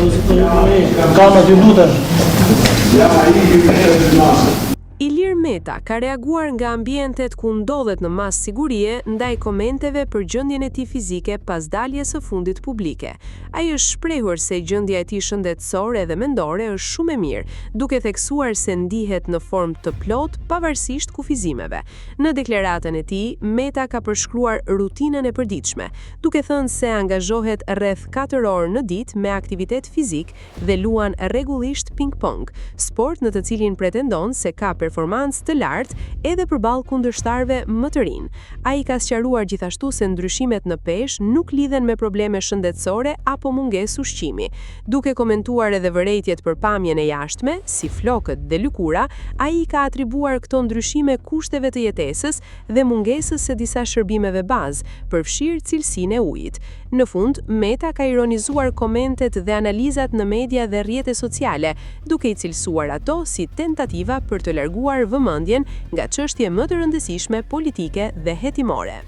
Kamerë, ju lutem. Ilir Meta ka reaguar nga ambientet ku ndodhet në masë sigurie ndaj komenteve për gjendjen e tij fizike pas daljes së fundit publike. Ai është shprehur se gjendja e tij shëndetësore dhe mendore është shumë e mirë, duke theksuar se ndihet në formë të plotë pavarësisht kufizimeve. Në deklaratën e tij, Meta ka përshkruar rutinën e përditshme, duke thënë se angazhohet rreth katër orë në ditë me aktivitet fizik dhe luan rregullisht ping-pong, sport në të cilin pretendon se ka performancë të lartë edhe përballë kundërshtarëve më të rinj. Ai ka sqaruar gjithashtu se ndryshimet në peshë nuk lidhen me probleme shëndetësore apo mungesë ushqimi. Duke komentuar edhe vërejtjet për pamjen e jashtme, si flokët dhe lëkura, ai i ka atribuar këto ndryshime kushteve të jetesës dhe mungesës së disa shërbimeve bazë, përfshirë cilësinë e ujit. Në fund, Meta ka ironizuar komentet dhe analizat në media dhe rrjete sociale, duke i cilësuar ato si tentativa për të larguar vëmendjen nga çështje më të rëndësishme politike dhe hetimore.